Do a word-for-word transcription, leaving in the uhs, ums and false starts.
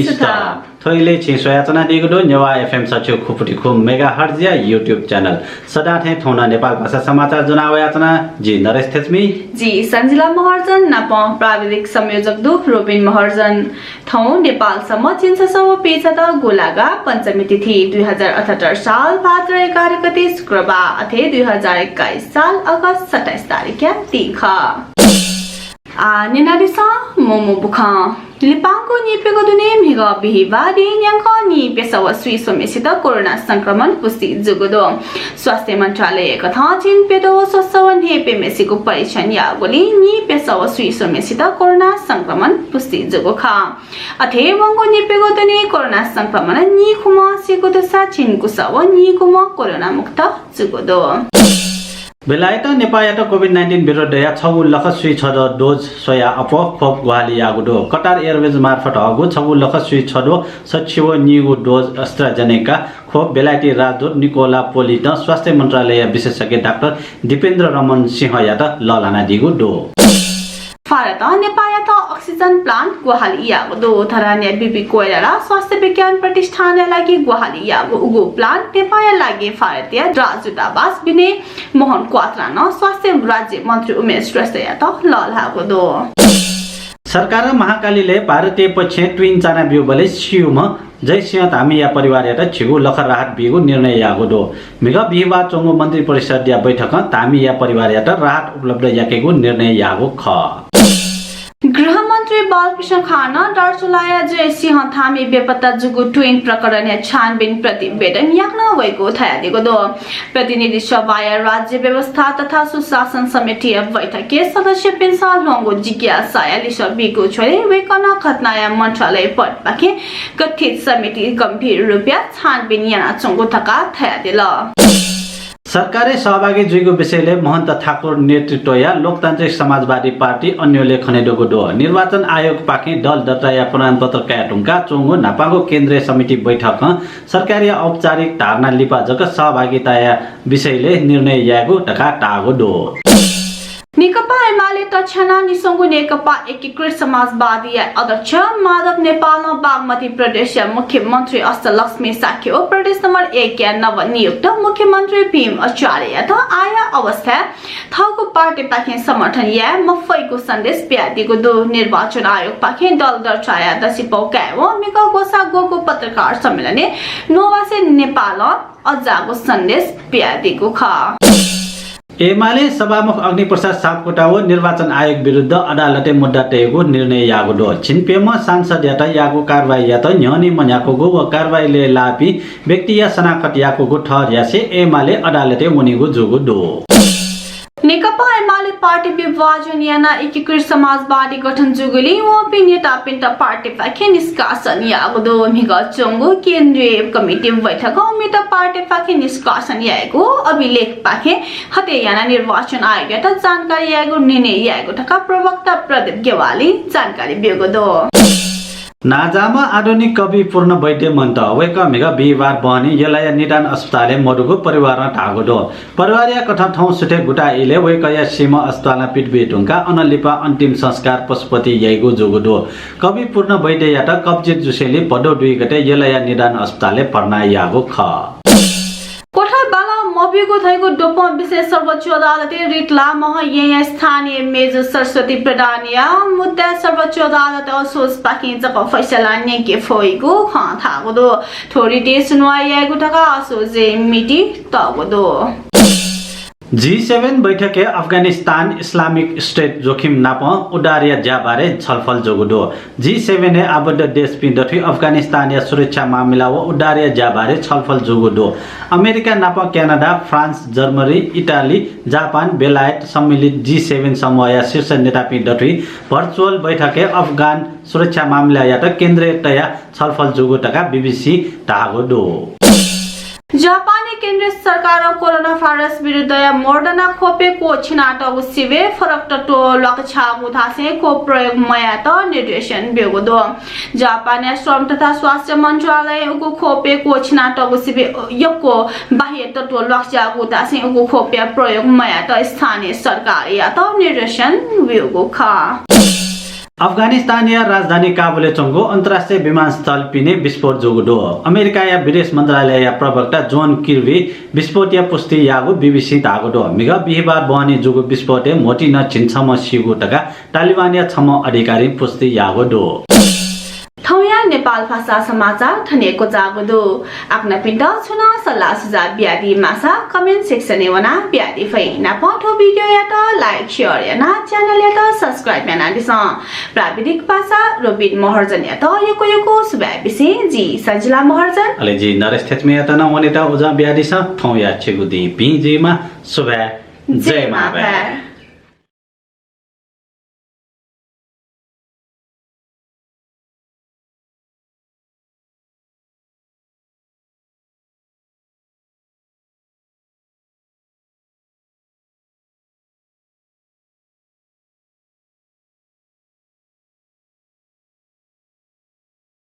सुथ। थ्व इलय् छिं स्वयाच्वनादीगु दु नेवाः एफएम सच्छि खुपुटी खु मेगाहर्जया YouTube channel। सदां थें थौं नं नेपाल भाषा समाचार ज्वना वयाच्वना जि नरेश थेच्मी। जि सञ्जिला महर्जन नाप प्राविधिक संयोजक दु रोबिन महर्जन। थौं नेपाल सम्बत झिंछसः व पीछदँ गुंलागा पञ्चमी तिथि दुई हजार अठहत्तर साल भाद्र एघार गते शुक्रबार अथे दुई हजार एक्काइस साल अगस्त सत्ताइस तारिखया दिं खः। आः न्यनादिसँ मू मू बुखँ। लिपांगु नीप्यघौ दुने म्हिगः बिहिबाः दिं न्याक्वः नीप्यसः व स्वीस्वम्हेसित कोरोना संक्रमण पुष्टि जूगु दु। स्वास्थ्य मन्त्रालयकथं झिंप्यदँ व स्वसः व न्हय्प्यम्हेसिगु परीक्षण याःगुलिं नीप्यसः व स्वीस्वम्हेसित कोरोना संक्रमण पुष्टि जूगु खः। अथे वंगु नीप्यघौ दुने कोरोना संक्रमणं नीखुम्ह सीगु दुसा झिंकुसः व नीगुम्ह कोरोना मुक्त जूगु दु। बेलायतं नेपाःयात कोभिड नाइन्टिन विरुद्धया छगू लख स्वीछद्वः डोज स्वयाः अप्वः खोप ग्वाहालि याःगु दु। कतार एयरवेज मार्फत हःगु छगू लख स्वीछद्वः सच्छि व नीगू डोज AstraZeneca खोप बेलायती राजदूत निकोला पोलितं स्वास्थ्य मन्त्रालयया विशेषज्ञ डाक्टर दीपेन्द्र रमन सिंहयात लःल्हानादीगु दु। भारतं नेपाःयात अक्सिजन प्लान्ट ग्वाहालि याःगु दु। धरानया बिबी कोइराला स्वास्थ्य विज्ञान प्रतिष्ठानया लागि ग्वाहालि याःगु उगु प्लान्ट नेपाःया लागि भारतया राजदूतावास विनय मोहन क्वात्रां नं स्वास्थ्य राज्य मन्त्री उमेश श्रेष्ठयात लःल्हाःगु दु। सरकारं महाकालीलय् भारतीय पक्षं ट्विन चाना ब्यूबलय् स्यूम्ह जयसिंह धामीया परिवारयात झिगू लख राहत बीगु निर्णय याःगु दु। म्हिगः बिहिबाः च्वंगु मन्त्रिपरिषद्या बैठकं धामीया परिवारयात राहत उपलब्ध याकेगु निर्णय याःगु खः। गृहमन्त्री बालकृष्ण खानं दार्चुलाया जयसिंह धामी बेपत्ता जूगु ट्विन प्रकरणया छानबिन प्रतिवेदन याकनं वइगु धयादीगु दु। प्रतिनिधि सभाया राज्य व्यवस्था तथा सुशासन समितिया बैठकय् सदस्यपिन्सं ल्ह्वंगु जिज्ञासाया लिसः बीगु झ्वलय् वय्कलं घटनाया मन्त्रालय पदपाखें गठित समिति गम्भीर रूपया छानबिन यानाच्वंगु धकाः धयादिल। सरकारय् सहभागी जुइगु विषयलय् महन्त ठाकुर नेतृत्वया लोकतान्त्रिक समाजवादी पार्टी अन्योलय् खनेदुगु दु। निर्वाचन आयोगपाखें दल दर्ताया प्रमाणपत्र काये धुंकाः च्वंगु न्हापांगु केन्द्रीय समिति बैठकं सरकारया औपचारिक धारणा लिपा जक सहभागिताया विषयलय् निर्णय यायेगु धकाः धाःगु दु। नेकपा एमाले तछ्यानाः निस्वंगु नेकपा एकीकृत समाजवादीया अध्यक्ष माधव नेपालं बागमती प्रदेशया मुख्यमन्त्री अष्टलक्ष्मी शाक्य व प्रदेश नम्बर एकया नवनियुक्त मुख्यमन्त्री भीम आचार्ययात आःया अवस्थाय् थःगु पार्टीपाखें समर्थन याये मफइगु सन्देश बियादीगु दु। निर्वाचन आयोगपाखें दल दर्ताया दसिपौ कायेवं म्हिगः ग्वसाः ग्वःगु पत्रकार सम्मेलनय् नोवासे नेपालं अज्याःगु सन्देश बियादीगु खः। एमाले सभामुख अग्निप्रसाद सापकोटा व निर्वाचन आयोग विरुद्ध अदालतय् मुद्दा तयेगु निर्णय याःगु दु। झिंप्यम्ह सांसदयात याःगु कारवाहीयात न्ह्यःने मन्ह्याकूगु व कारवाहीलय् लाःपिं व्यक्तिया सनाखत याकूगु ठहर यासें एमाले अदालतय् वनीगु जूगु दु। नेकपा एमाले पार्टी विभाजन यानाः एकीकृत समाजवादी गठन जूगुलिं वंपिं नेतापिन्त पार्टीपाखें निष्कासन याःगु दु। म्हिगः च्वंगु केन्द्रीय कमिटी बैठकं उमित पार्टीपाखें निष्कासन यायेगु अभिलेखपाखें हथे यानाः निर्वाचन आयोगयात जानकारी यायेगु निर्णय यायेगु धकाः प्रवक्ता प्रदीप ज्ञवालीं जानकारी ब्यूगु दु। नांजाःम्ह आधुनिक कवि पूर्ण वैद्य मन्त। वय्कः म्हिगः बिहिबार बहनी यलया निदान अस्पतालय् मदुगु परिवारं धाःगु दु। परिवारया कथं थौं सुथय् गुता इलय् वय्कःया सीम्ह अस्पतालं पित बी धुंकाः अनं लिपा अन्तिम संस्कार पशुपतिइ याइगु जूगु दु। कवि पूर्ण वैद्ययात कब्जियत जुसेंलि भदौ दुई गते यलया निदान अस्पतालय् भर्ना याःगु खः। क्वथा बालं मब्यूगु धइगु द्वपं विषयय् सर्वोच्च अदालतय् रिट लाःम्ह येँया स्थानीय मेजु सरस्वती प्रधानया मुद्दाय् सर्वोच्च अदालतं असोजपाखें जक फैसला न्यंके फइगु खँ धाःगु दु। थ्व रिटय् सुनुवाः यायेगु धकाः असोजय् मिति तःगु दु। जी सेभेन बैठकय् अफगानिस्तान इस्लामिक स्टेट जोखिम नाप उद्धारया ज्या बारे छलफल जूगु दु। जी सेभेनय् आबद्ध देशपिं दथुइ अफगानिस्तानया सुरक्षा मामिला व उद्धारया ज्या बारे छलफल जूगु दु। अमेरिका नाप Canada, France, Germany, Italy, Japan, बेलायत सम्मिलित जी सेभेन समूहया शीर्ष नेतापिं दथुइ भर्चुअल बैठकय् अफगान सुरक्षा मामिलायात केन्द्रय् तयाः छलफल जूगु धकाः बीबीसीं धाःगु दु। जापानया केन्द्रीय सरकारं कोरोना भाइरस विरुद्धया मोडर्ना खोपय् क्वःछिनातःगु सिबय् फरक तत्व ल्वाकछ्याःगु धासें खोप प्रयोग मयायेत निर्देशन ब्यूगु दु। जापानया श्रम तथा स्वास्थ्य मन्त्रालयं उगु खोपय् क्वःछिनातःगु सिबय् यक्व बाह्य तत्व ल्वाकछ्याःगु धासें उगु खोपया प्रयोग मयायेत स्थानीय सरकारयात निर्देशन ब्यूगु खः। अफगानिस्तानया राजधानी काबुलय् च्वंगु अन्तर्राष्ट्रिय विमानस्थल पिने विस्फोट जूगु दु। अमेरिकाया विदेश मन्त्रालयया प्रवक्ता जोन किर्बी विस्फोटया पुष्टि याःगु बीबीसीं धाःगु दु। म्हिगः बिहिबार बहनी जूगु विस्फोटय् म्होतिं नं झिंछम्ह सीगु धकाः तालिबानया छम्ह अधिकारीं पुष्टि याःगु दु। थौंया नेपाल भाषा समाचार थन हे क्वचाःगु दु। आकनपिन्त छुं नं सल्लाह सुझाव बियादी माःसा comment section-य् वनाः बियादी फइ। नापं थ्व video-यात like, share यानाः channel-यात subscribe यानादिसँ। प्राविधिक पासा रोबिन महर्जनयात यक्व यक्व सुभाय् बिसें जि सजिला महर्जन। अले जि नरेश थेच्मेयात नं वनेत उजं बियादिसँ। थौंया छिगु दिं भिं जुइमा। सुभाय्। जय मांभाय्।